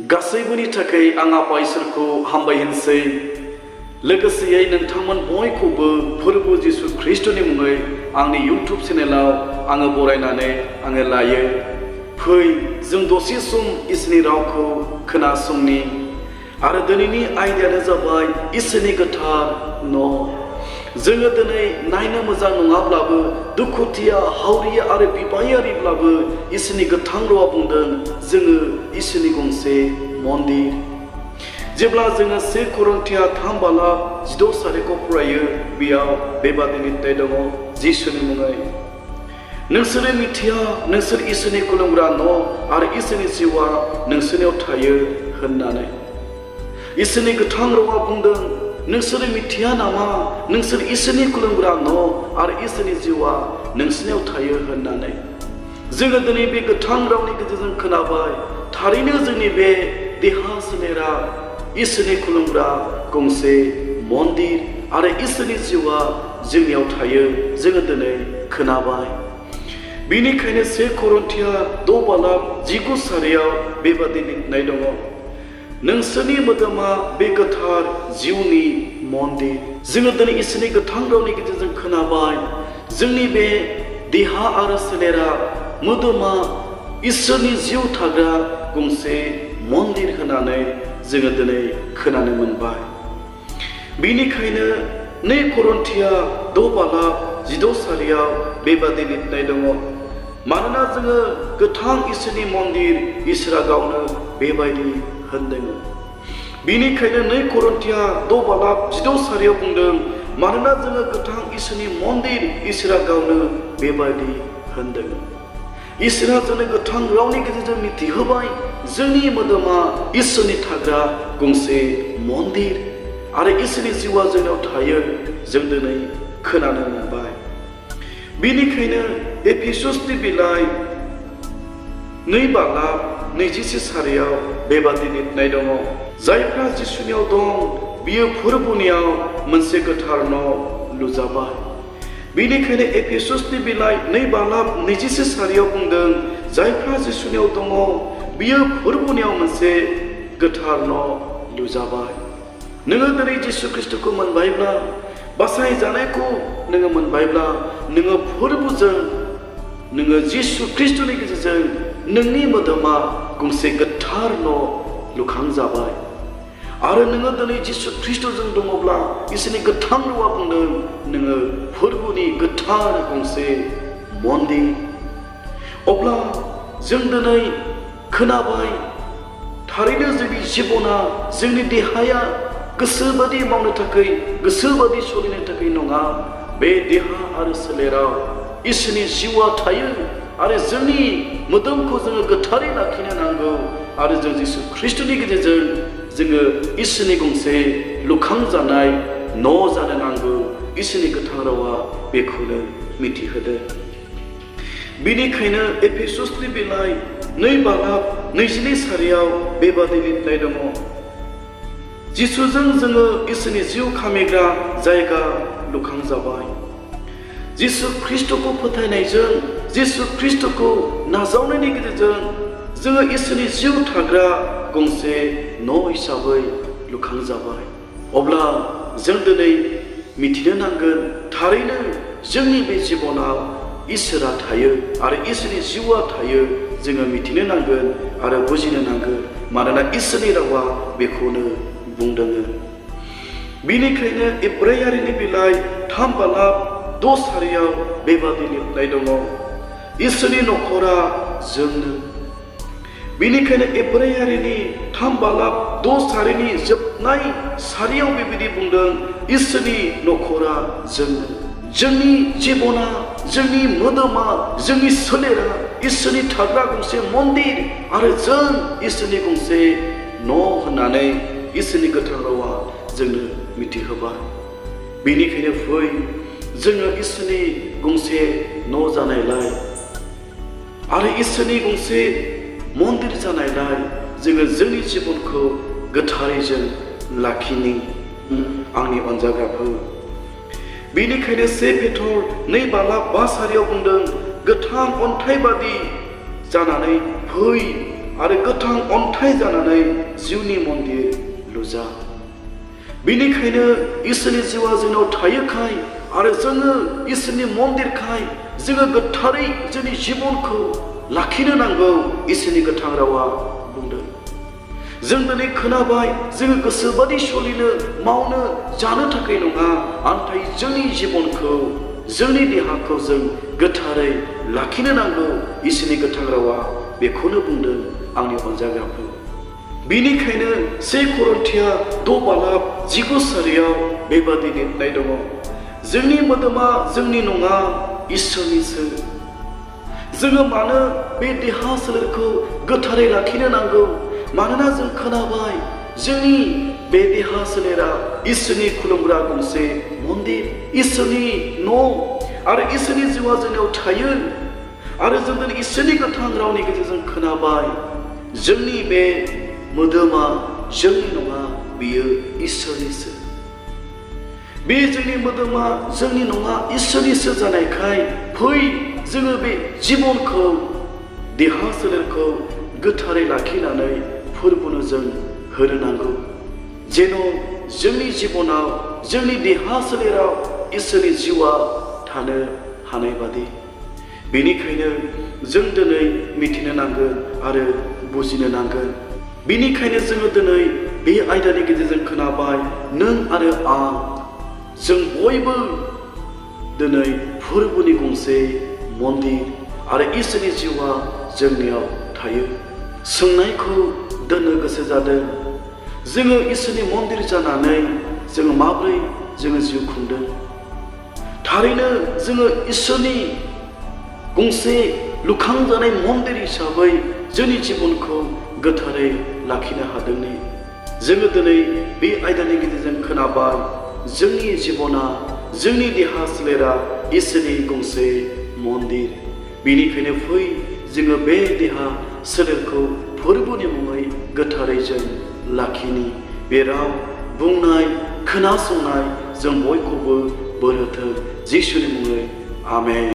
गासैबोनि थाखाय आं आफा इसोरखौ हामबाय होनसै लोगोसेयै नोंथांमोन बयखौबो फोरबो जिसु ख्रीष्टनि मुङै आंनि इउट्युब चेनेलाव आङो बरायनानै आङो लायो। फै जों दसे सम इसोरनि रावखौ खोनासंनि आरो दिनैनि आयदायानो जाबाय इसोरनि गोथार न'। जोङो दिनै नायनो मोजां नङाब्लाबो दुखुथिया हावरिया आरो बिबायारिब्लाबो इसोरनि गोथां रावा बुंदों जोङो इसोरनि गंसे मन्दिर। जेब्ला जोङो 1 करिन्थिया 3:16 फरायो बेयाव बेबादि लिरनाय दङ जिसुनि मुङै, नोंसोरो मिथिया नोंसोर इसोरनि खुलुमग्रा न' आरो इसोरनि जिउआ नोंसोरनियाव थायो होननानै। इसोरनि गोथां रावा बुंदों नोंसोरो मिथिया नामा नोंसोर इसोरनि खुलुमग्रा न' आरो इसोरनि जिउआ नोंसोरनियाव थायो होननानै। जोङो दिनै बे गोथां रावनि गेजेरजों खोनाबाय थारैनो जोंनि बे देहा सोलेरा इसोरनि खुलुमग्रा गंसे मन्दिर आरो इसोरनि जिउआ जोंनियाव थायो जोङो दिनै खोनाबाय। बेनिखायनो 1 करिन्थिया 6:19 बेबादि लिरनाय दङ, नोंसोरनि मोदोमा बे गोथार जिउनि मन्दिर। जोङो दिनै इसोरनि गोथां रावनि गेजेरजों खोनाबाय जोंनि बे देहा आरो सोलेरा मोदोमा इसोरनि जिउ थाग्रा गंसे मन्दिर होननानै जोङो दिनै खोनानो मोनबाय। बेनिखायनो 2 करिन्थिया 6:16 बेबादि लिरनाय दङ, मानोना जोङो गोथां इसोरनि मन्दिर इसोरा गावनो बेबायदि होनदों। बेनिखायनो 2 करिन्थिया 6:16 बुंदों, मानोना जोङो गोथां इसोरनि मन्दिर इसोरा गावनो बेबायदि होनदों। इसोरा जोंनो गोथां रावनि गेजेरजों मिथिहोबाय जोंनि मोदोमा इसोरनि थाग्रा गंसे मन्दिर आरो इसोरनि जिउआ जोंनाव थायो जों दिनै खोनानो मोनबाय। बेनिखायनो एफिसुसनि बिलाइ 2:21 बेबादि लिरनाय दङ, जायफ्रा जिसुनियाव दं बियो फोरबुनियाव मोनसे गोथार न' लुजाबाय। बेनिखायनो एफिसुसनि बिलाइ 2:21 बुंदों, जायफ्रा जिसुनियाव दङ बियो फोरबुनियाव मोनसे गोथार न' लुजाबाय। नोङो दिनै जिसु ख्रीष्टखौ मोनबायब्ला, बासायजानायखौ नोङो मोनबायब्ला, नोङो फोरबुजों नोङो जिसु ख्रीष्टनि गेजेरजों नोंनि मोदोमा गंसे गोथार न' लुखांजाबाय। आरो नोङो दिनै जिसु ख्रीष्टजों दङब्ला इसोरनि गोथां रावा बुंदों नोङो फोरबुनि गोथार गंसे मन्दिर। अब्ला जों दिनै खोनाबाय थारैनो जोंनि जिबना जोंनि देहाया गोसोबादि मावनो थाखाय गोसोबादि सोलिनो थाखाय नङा। बे देहा आरो सोलेराव इसोरनि जिउआ थायो आरो जोंनि मोदोमखौ जोङो गोथारै लाखिनो नांगौ आरो जों जिसु ख्रीष्टनि गेजेरजों जोङो इसोरनि गंसे लुखांजानाय न' जानो नांगौ। इसोरनि गोथां रावा बेखौनो मिथिहोदों। बेनिखायनो एफिसुसनि बिलाइ 2:22 बेबादि लिरनाय दङ, जिसुजों जोङो इसोरनि जिउ खामायग्रा जायगा लुखांजाबाय। जिसु ख्रीष्टखौ फोथायनायजों जिसु ख्रीष्टखौ नाजावनायनि गेजेरजों जोङो इसोरनि जिउ थाग्रा गंसे न' हिसाबै लुखांजाबाय। अब्ला जों दिनै मिथिनो नांगोन थारैनो जोंनि बे जिबनाव इसोरा थायो आरो इसोरनि जिउआ थायो। जोङो मिथिनो नांगोन आरो बुजिनो नांगोन, मानोना इसोरनि रावा बेखौनो बुंदों। बेनिखायनो इब्रायारिनि बिलाइ 3:10 बेबादि लिरनाय दङ, इसोरनि न'खरा जोंनो। बेनिखायनो इब्रायारिनि 3:10 जोबनाय सारियाव बेबायदि बुंदों, इसोरनि न'खरा जोंनो। जोंनि जिबना जोंनि मोदोमा जोंनि सोलेरा इसोरनि थाग्रा गंसे मन्दिर आरो जों इसोरनि गंसे न' होननानै इसोरनि गोथां रावा जोंनो मिथिहोबाय। बेनिखायनो फै जोङो इसोरनि गंसे न' जानायलाय आरो इसोरनि गंसे मन्दिर जानायलाय जोङो जोंनि जिबनखौ गोथारै जों लाखिनि आंनि अनजाग्राफोर। बेनिखायनो 1 पेटर 2:5 बुंदों, गोथां अन्थाइ बादि जानानै फै आरो गोथां अन्थाइ जानानै जिउनि मन्दिर लुजा। बेनिखायनो इसोरनि जिउआ जोंनाव थायोखाय आरो जोङो इसोरनि मन्दिरखाय जोङो गोथारै जोंनि जिबनखौ लाखिनो नांगौ। इसोरनि गोथां रावा बुंदों। जों दिनै खोनाबाय जोङो गोसोबादि सोलिनो मावनो जानो थाखाय नङा, नाथाय जोंनि जिबनखौ जोंनि देहाखौ जों गोथारै लाखिनो नांगौ। इसोरनि गोथां रावा बेखौनो बुंदों आंनि अनजाग्राफोर। बेनिखायनो 1 करिन्थिया 6:19 बेबादि लिरनाय दङ, जोंनि मोदोमा जोंनि नङा इसोरनिसो। जोङो मानो बे देहा सोलेरखौ गोथारै लाखिनो नांगौ? मानोना जों खोनाबाय जोंनि बे देहा सोलेरा इसोरनि खुलुमग्रा गंसे मन्दिर, इसोरनि न', आरो इसोरनि जिउआ जोंनाव थायो। आरो जों दिनै इसोरनि गोथां रावनि गेजेरजों खोनाबाय जोंनि बे मोदोमा जोंनि नङा, बियो इसोरनिसो। बे जोंनि मोदोमा जोंनि नङा इसोरनिसो जानायखाय फै जोङो बे जिबनखौ देहा सोलेरखौ गोथारै लाखिनानै फोरबोनो जों होनो नांगौ, जेन' जोंनि जिबनाव जोंनि देहा सोलेराव इसोरनि जिउआ थानो हानाय बादि। बेनिखायनो जों दिनै मिथिनो नांगोन आरो बुजिनो नांगोन। बेनिखायनो जोङो दिनै बे आयदानि गेजेरजों खोनाबाय नों आरो आं जों बयबो दिनै फोरबोनि गंसे मन्दिर आरो इसोरनि जिउआ जोंनियाव थायो। सोंनायखौ दोननो गोसो जादों, जोङो इसोरनि मन्दिर जानानै जोङो माब्रै जोङो जिउ खुंदों? थारैनो जोङो इसोरनि गंसे लुखांजानाय मन्दिर हिसाबै जोंनि जिबनखौ गोथारै लाखिनो हादोंनि? जोङो दिनै बे आयदानि गेजेरजों खोनाबाय जोंनि जिबना जोंनि देहा सोलेरा इसोरनि गंसे मन्दिर। बेनिखायनो फै जोङो बे देहा सोलेरखौ फोरबोनि मुङै गोथारै जों लाखिनि। बे राव बुंनाय खोनासंनाय जों बयखौबो बोर होथों जिसुनि मुङै आमेन।